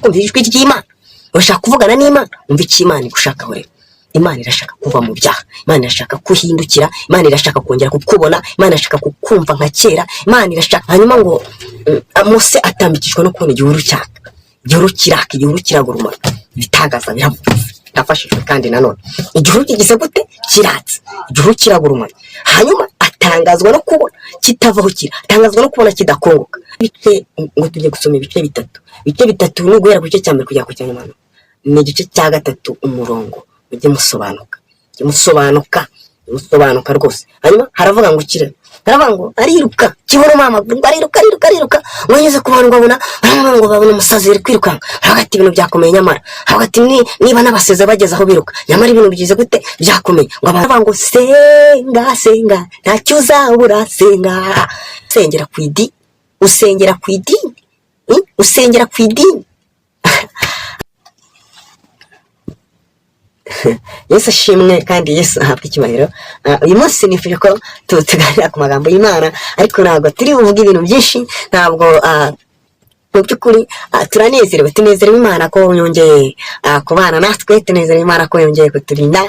Kumva ijwi ry'Imana, urashaka kuvugana n'Imana, umva icyo Imana igushakaho. Rero Imana irashaka kuva mu byaha, Imana irashaka kuhindukira, Imana irashaka kongera kukubona, Imana irashaka kukumva nka kera, Imana irashaka. Hanyuma ngo Mose atambikishwa no kubona igihuru cyaka, igihuru kiraka, igihuru kiragurumana, ibitangaza biravuga. Ndafashijwe. Kandi nanone igihuru kigize gute? Kiratse, igihuru kiragurumana. Hanyuma atangazwa no kubona kitavaho kira, atangazwa no kubona kidakongoka. Ibice ngo tujye gusoma ibice bitatu, ibice bitatu ni uguhera ku gice cya mbere kugera ku cya nyuma, ni igice cya gatatu umurongo. Mujye musobanuka, mujye musobanuka, mujye musobanuka rwose. Hanyuma haravuga ngo kire, haravuga ngo ariruka kibuno amaguru, ngo ariruka, ariruka, ariruka, ngo anyuze ku bantu, ngo abona, ngo babona umusazi uri kwirukanka. Haravuga ati: "Ibintu byakomeye." Nyamara haravuga ati: "Niba n'abasazi bageze aho biruka, nyamara ibintu bigize gute? Byakomeye." Ngo abantu bavuga ngo: "Senga, senga, ntacyo uzabura, senga." Usengera ku idini, usengera ku idini, Usengera ku idini. Yesu ashimwe kandi Yesu ahabwe icyubahiro. Uyu munsi nifuje ko tuganira ku magambo y'Imana, ariko ntabwo turi buvuge ibintu byinshi. Ntabwo mu by'ukuri turanezerewe, tunezerewe Imana ko yongeye kubana natwe, tunezerewe Imana ko yongeye kuturinda,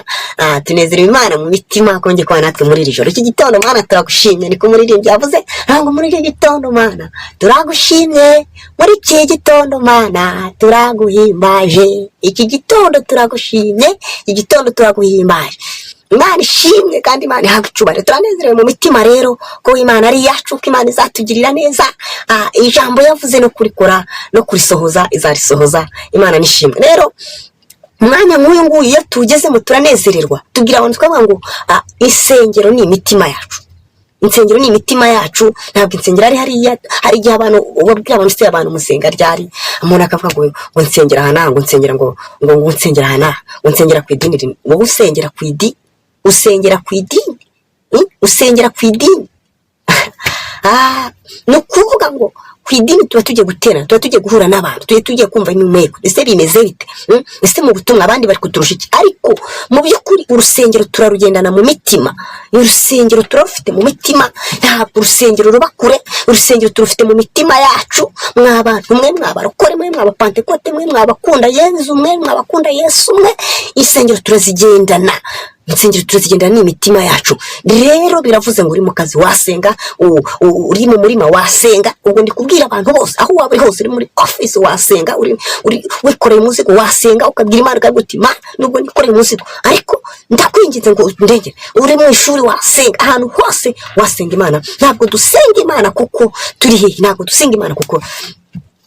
tunezerewe Imana mu mitima ko yongeye kubana natwe muri iri joro, iki gitondo. Mana, turagushimye. Niko umuririmbyi yavuze ngo: "Muri iki gitondo, Mana, turagushimye, muri iki gitondo, Mana, turaguhimbaje, iki gitondo turagushimye, iki gitondo turaguhimbaje." Imana ishimwe kandi Imana ihabwa icyubahiro. Turanezerewe mu mitima rero ko Imana ari iyacu, ko Imana izatugirira neza. Ijambo yavuze no kurikora no kurisohoza, izarisohoza. Imana nishimwe. Rero umwanya nk'uyu nguyu iyo tuwugezemo turanezererwa, tubwira abantu tukavuga ngo insengero ni imitima yacu, insengero ni imitima yacu, ntabwo insengero ari hariya. Hari igihe abantu ubabwira abantu se, abantu musenga ryari? Umuntu akavuga ngo nsengera aha n'aha, ngo nsengera ngo nsengera aha n'aha, ngo nsengera ku idini rimwe. Wowe usengera ku idini, usengera ku idini, Usengera ku idini. Ni ukuvuga ngo ku idini tuba tugiye guterana, tuba tugiye guhura n'abantu, tuba tugiye kumva imimeko. Ese bimeze bite? Ese mu butumwa abandi bari kuturusha iki? Ariko mu by'ukuri urusengero turarugendana mu mitima, urusengero turarufite mu mitima. Ntabwo urusengero ruba kure, urusengero turufite mu mitima yacu. Mwa bantu mwe, mwabarokore mwe, mwabapantekote mwe, mwabakunda Yezu mwe, mwabakunda Yesu mwe, insengero turazigendana, insengero turazigendana, ni imitima yacu. Rero biravuze ngo uri mu kazi wasenga, uri mu murima wasenga. Ubwo ndi kubwira abantu bose, aho waba uri hose, uri muri office wasenga, uri wikoreye umuzigo wasenga, ukabwira Imana, ukavuga uti: "Mana, nubwo nikoreye umuzigo, ariko ndakwinginze ngo ndengere." Uri mu ishuri wasenga, ahantu hose wasenga Imana. Ntabwo dusenga Imana kuko turi hehe, ntabwo dusenga Imana kuko,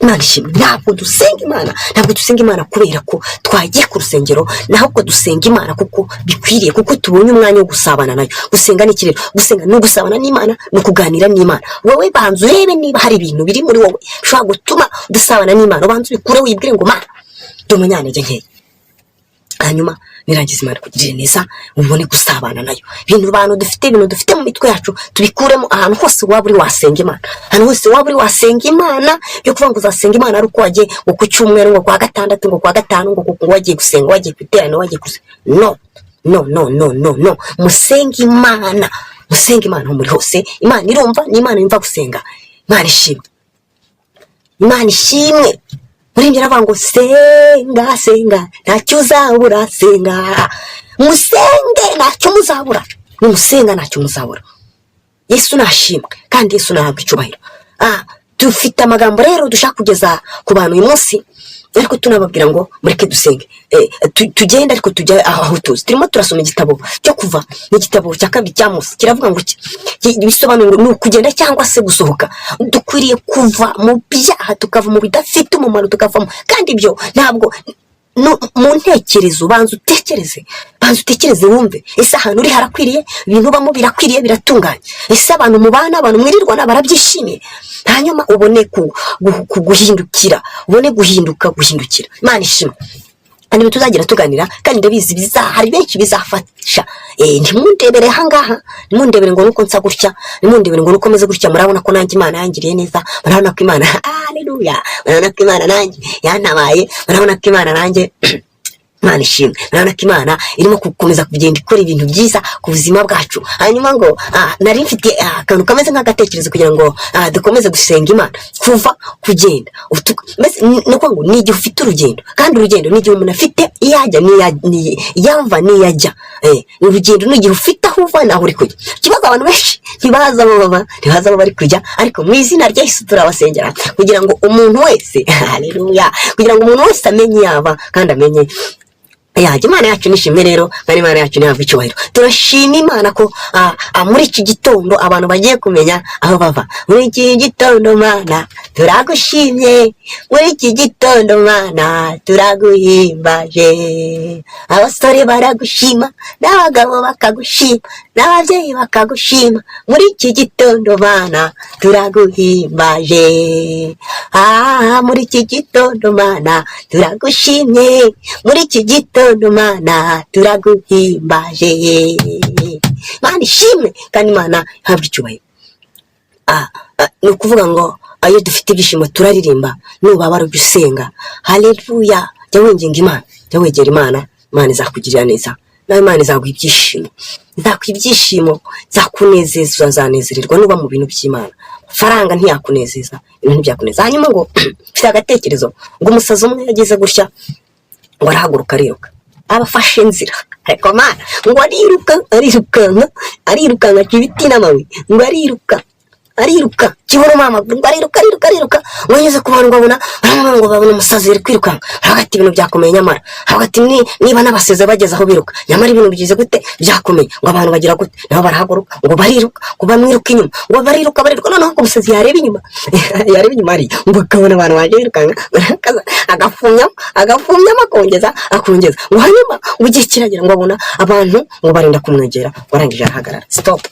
Imana ishimwe, ntabwo dusenga Imana, ntabwo dusenga Imana kubera ko twagiye ku rusengero, nahubwo dusenga Imana kuko bikwiriye, kuko tubonye umwanya wo gusabana nayo. Gusenga ni iki rero? Gusenga ni ugusabana n'Imana, ni ukuganira n'Imana. Wowe banza urebe niba hari ibintu biri muri wowe bishobora gutuma udasabana n'Imana, ubanza ubikure, wibwire ngo: "Mana, ndi umunyantege nkeya." Hanyuma nirangiza Imana ikugirire neza, ubone gusabana nayo. Ibintu abantu dufite, ibintu dufite mu mitwe yacu, tubikuremo. Ahantu hose waba uri wasenga Imana, ahantu hose waba uri wasenga Imana. Yo kuvuga ngo uzasenga Imana ari uko wagiye ngo ku cyumweru, ngo kwa gatandatu, ngo kwa gatanu, ngo wagiye gusenga, wagiye ku iteraniro, wagiye gusenga, no, no, no, no, no, no. Musenge Imana, musenge Imana aho muri hose. Imana irumva, ni Imana yumva gusenga. Imana ishimwe, Imana ishimwe. Muri aravuga ngo: "Senga, senga, ntacyo uzabura, senga." Musenge, ntacyo muzabura, nimusenga ntacyo muzabura. Yesu nashimwe kandi Yesu nahabwa icyubahiro. Dufite amagambo rero dushaka kugeza ku bantu uyu munsi, ariko tunababwira ngo mureke dusenge. Tugende ariko tujya aho tuzi. Turimo turasoma igitabo cyo Kuva, ni igitabo cya kabiri cya Mose. Kiravuga ngo bisobanuye ngo ni ukugenda cyangwa se gusohoka. Dukwiriye kuva mu byaha, tukava mu bidafite umumaro, tukavamo. Kandi ibyo ntabwo mu ntekerezo, banza utekereze, banza utekereze wumve: ese ahantu uri harakwiriye? Ibintu ubamo birakwiriye, biratunganye? Ese abantu mubana, abantu mwirirwana barabyishimiye? Hanyuma ubone guhindukira, ubone guhinduka, guhindukira. Imana ishimwe. Kandi ibintu tuzagira tuganira, kandi ndabizi hari benshi bizafasha. Ntimundebere ahangaha, ntimundebere ngo nuko nsa gutya, ntimundebere ngo nuko meze gutya. Murabona ko nanjye Imana yangiriye neza, murabona ko Imana, haleluya, murabona ko Imana nanjye yantabaye, murabona ko Imana nanjye Imana ishimwe. Urabona ko Imana irimo gukomeza kugenda ikora ibintu byiza ku buzima bwacu. Hanyuma ngo nari mfite akantu kameze nk'agatekerezo kugira ngo dukomeze gusenga Imana. Kuva kugenda mbese ni ukuvuga ngo ni igihe ufite urugendo, kandi urugendo ni igihe umuntu afite iyo ajya iyo ava n'iyo ajya. Urugendo ni igihe ufite aho uva n'aho uri kujya. Ikibazo, abantu benshi ntibazi aho baba, ntibazi aho bari kujya, ariko mu izina rya Yesu turabasengera kugira ngo umuntu wese, haleluya, kugira ngo umuntu wese amenye iyo ava kandi amenye yajya. Imana yacu nishimwe rero, kandi Imana yacu ntihabwe icyubahiro. Turashima Imana ko muri iki gitondo abantu bagiye kumenya aho bava. Muri iki gitondo, Mana, turagushimye. Muri iki gitondo, Mana, turaguhimbaje. Abasore baragushima, n'abagabo bakagushima, n'ababyeyi bakagushima. Muri iki gitondo, Mana, turaguhimbaje. Muri iki gitondo, Mana, turagushimye. Muri iki gitondo, Mana, turaguhimbaje. Imana ishimwe kandi Imana ihabwe icyubahiro. Ni ukuvuga ngo iyo dufite ibyishimo turaririmba, nubabara ujya usenga. Haleluya! Jya winginga Imana, jya wegera Imana, Imana izakugirira neza, nawe Imana izaguha ibyishimo, izaguha ibyishimo, izakunezeza, uzanezererwa nuba mu bintu by'Imana. Faranga ntiyakunezeza, ibintu ntibyakunezeza. Hanyuma ngo mfite agatekerezo ngo umusazi umwe yagize gutya, ngo arahaguruka ariruka, aba afashe inzira, ariko Mana, ngo ariruka, arirukanka, arirukanka, aca ibiti n'amabuye, ngo ariruka, ariruka kibuno amaguru, ngo ariruka, ariruka, ariruka, ngo ageze ku bantu, ngo abona, ngo babona umusazi uri kwirukanka. Aravuga ati: "Ibintu byakomeye." Nyamara aravuga ati: "Niba n'abasazi bageze aho biruka, nyamara ibintu bigize gute? Byakomeye." Ngo abantu bagira gute? Nabo barahaguruka, ngo bariruka, ngo bamwiruka inyuma, ngo bariruka, bariruka. Noneho ngo umusazi yareba inyuma, yareba inyuma hariya, ngo akabona abantu baje birukanka, agafumyamo, agafumyamo, akongeza, akongeza. Ngo hanyuma ngo igihe kiragera, ngo abona abantu ngo barinda kumwegera, ngo arangije arahagarara, stop.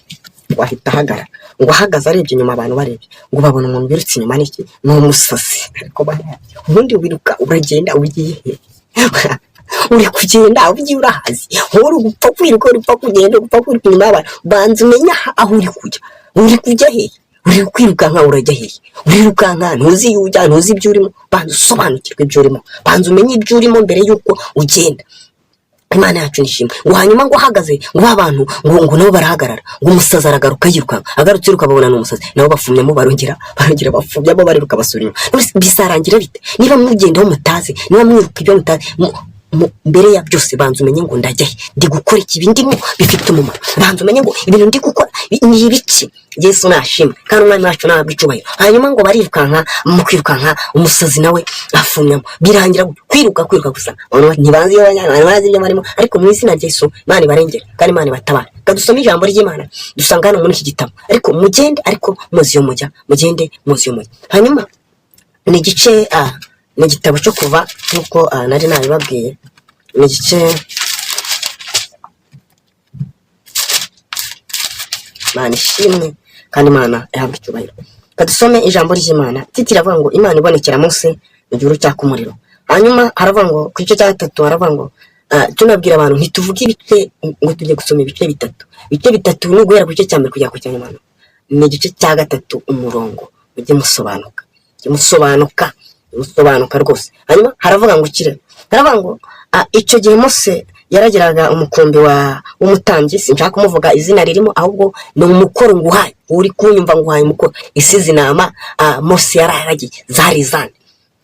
Ngo ahita ahagarara, ngo ahagaze arebye inyuma, abantu barebye, ngo babona umuntu wirutse inyuma n'iki? Ni umusazi. Ariko bariya, ubundi wiruka uragenda ugiye he? Uri kugenda ugiye urahazi? Uri gupfa kwiruka, uri gupfa kugenda, uri gupfa kwiruka inyuma y'abantu. Banza umenye aho uri kujya. Uri kujya hehe? Uri kwirukanka urajya hehe? Urirukanka ntuzi iyo ujya, ntuzi ibyo urimo. Banza usobanukirwe ibyo urimo, banza umenye ibyo urimo mbere y'uko ugenda. Imana yacu nishimwe. Ngo hanyuma ngo ahagaze, ngo ba bantu ngo nabo barahagarara, ngo umusazi aragaruka yirukanka. Agarutse yiruka, babona ni umusazi, nabo bafumyamo, barongera, barongera bafumyamo, bariruka, basubira inyuma. None se bizarangira bite niba mugenda aho mutazi, niba mwiruka ibyo mutazi? Mbere ya byose banza umenye ngo ndajya he, ndi gukora iki, ibi ndimo bifite umumaro? Banza umenye ngo ibintu ndi gukora ni ibiki. Yesu nashimwe kandi Umwami wacu ntabwo icyubahiro. Hanyuma ngo barirukanka, mu kwirukanka umusazi nawe afumyamo, birangira kwiruka, kwiruka gusa. Abantu ntibazi iyo bajya, abantu bazi ibyo barimo, ariko mu izina rya Yesu Imana ibarengere kandi Imana ibatabare. Reka dusome ijambo ry'Imana dusanga hano muri iki gitabo. Ariko mugende, ariko muzi iyo mujya, mugende muzi iyo mujya. Hanyuma ni igice, ni igitabo cyo Kuva, nk'uko nari nabibabwiye, ni igice. Imana ishimwe kandi Imana ihabwa icyubahiro. Reka dusome ijambo ry'Imana. Titre iravuga ngo "Imana ibonekera Mose mu gihuru cyaka umuriro". Hanyuma haravuga ngo ku gice cya gatatu, haravuga ngo tunabwira abantu ntituvuge ibice, ngo tujye gusoma ibice bitatu. Ibice bitatu ni uguhera ku gice cya mbere kugera ku cya nyuma. Ni igice cya gatatu umurongo. Mujye musobanuka, mujye musobanuka, mujye musobanuka rwose. Hanyuma haravuga ngo ikire, haravuga ngo icyo gihe Mose yaragiraga umukumbi wa w'umutambyi. Sinshaka kumuvuga izina ririmo, ahubwo ni umukoro nguhaye. Uri kunyumva, nguhaye umukoro. Isize intama Mose yararagiye zari izande?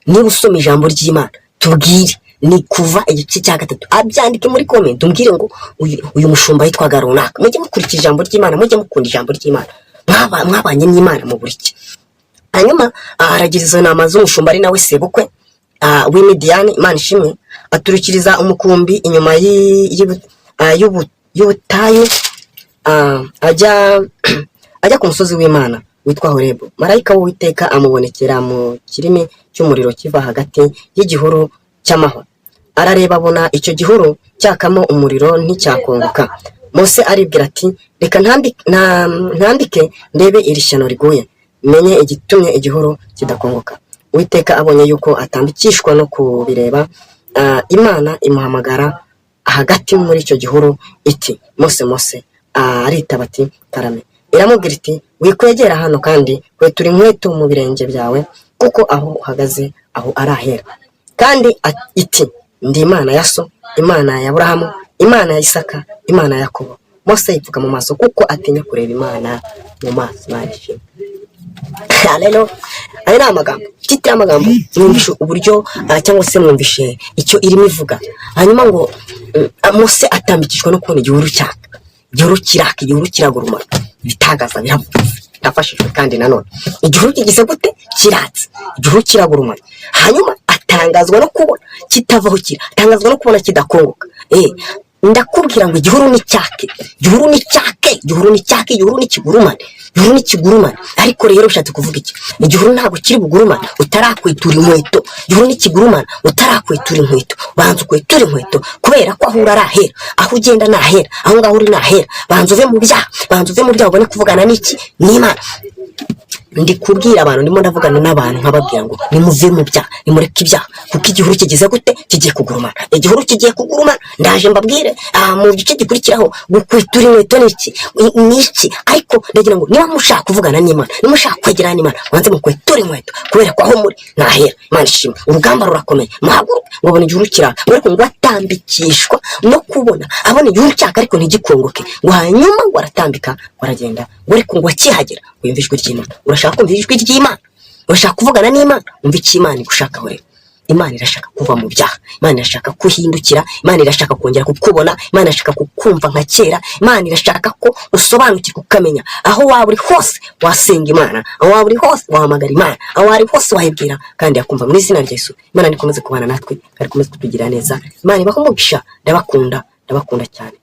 Niba usoma ijambo ry'Imana, tubwire. Ni Kuva igice cya gatatu. Abyandike muri comment, umbwire ngo uyu mushumba yitwaga runaka. Mujye mukurikira ijambo ry'Imana, mujye mukunda ijambo ry'Imana. Mwabanye n'Imana mu buri ki. Hanyuma aragira izo nama z'umushumba, ari nawe sebukwe w'Imidiyani. Imana ishimwe. Aturukiriza umukumbi inyuma y'ubutayu, ajya ku musozi w'Imana witwa Horebu. Marayika w'Uwiteka amubonekera mu kirimi cy'umuriro kiva hagati y'igihuru cy'amahwa. Arareba, abona icyo gihuru cyakamo umuriro, nticyakongoka. Mose aribwira ati: "Reka ntambike ndebe iri shyano riguye, menye igitumye igihuru kidakongoka." Uwiteka abonye yuko atambikishwa no kubireba, Imana imuhamagara hagati muri icyo gihuru iti: "Mose, Mose!" Aritaba ati: "Karame." Iramubwira iti: "Wikwegera hano, kandi kwetura inkweto mu birenge byawe, kuko aho uhagaze aho ari ahera." Kandi iti Ndi Imana ya so, Imana ya Aburahamu, Imana ya Isaka, Imana ya Yakobo. Mose yipfuka mu maso kuko atinya kureba Imana mu maso. Imana ishimwe. Rero aya ni amagambo, titre y'amagambo. Mwumvishe uburyo cyangwa se mwumvishe icyo irimo ivuga. Hanyuma ngo Mose atambikishwa no kubona igihuru cyaka, igihuru kiraka, igihuru kiragurumana, ibitangaza birafashijwe. Kandi nanone igihuru kigize gute? Kiratse, igihuru kiragurumana. Hanyuma atangazwa no kubona kitavaho kira, atangazwa no kubona kidakongoka. Ndakubwira ngo igihuru ni cyake, igihuru ni cyake, igihuru ni cyake, igihuru ni kigurumane, igihuru ni kigurumane. Ariko rero bishatse kuvuga iki? Igihuru ntabwo kiri bugurumane utarakwitura inkweto. Igihuru ni kigurumana utarakwitura inkweto. Banza ukweture inkweto, kubera ko aho uri ari ahera, aho ugenda ni ahera, aho ngaho uri ni ahera. Banza uve mu byaha, banza uve mu byaha, ubone kuvugana n'iki? N'Imana. Ndi kubwira abantu, ndimo ndavugana n'abantu, nkababwira ngo nimuve mu byaha, nimureke ibyaha, kuko igihuru kigize gute? Kigiye kugurumana, igihuru kigiye kugurumana. Ndaje mbabwire mu gice gikurikiraho gukwitura inkweto ni iki, ni iki. Ariko ndagira ngo niba mushaka kuvugana n'Imana, niba mushaka kwegerana n'Imana, mubanze mukweture inkweto, kubera ko aho muri nahera. Imana ishimwe. Urugamba rurakomeye, muhaguruke. Ngo abone igihuru kiraka, ngo ariko ngo atambikishwa no kubona, abona igihuru cyaka ariko ntigikongoke. Ngo hanyuma ngo aratambika, ngo aragenda, ngo ariko ngo akihagera ngo yumve ijwi ry'Imana. Urashaka kumva ijwi ry'Imana? Urashaka kuvugana n'Imana? Umva icyo Imana igushakaho rero. Imana irashaka kuva mu byaha, Imana irashaka kuhindukira, Imana irashaka kongera kukubona, Imana irashaka kukumva nka kera, Imana irashaka ko usobanukirwa, ukamenya aho waba uri hose wasenga Imana, aho waba uri hose wahamagara Imana, aho waba uri hose wayibwira kandi yakumva. Mu izina rya Yesu, Imana nikomeze kubana natwe kandi ikomeze kutugira neza. Imana ibahe umugisha. Ndabakunda, ndabakunda cyane.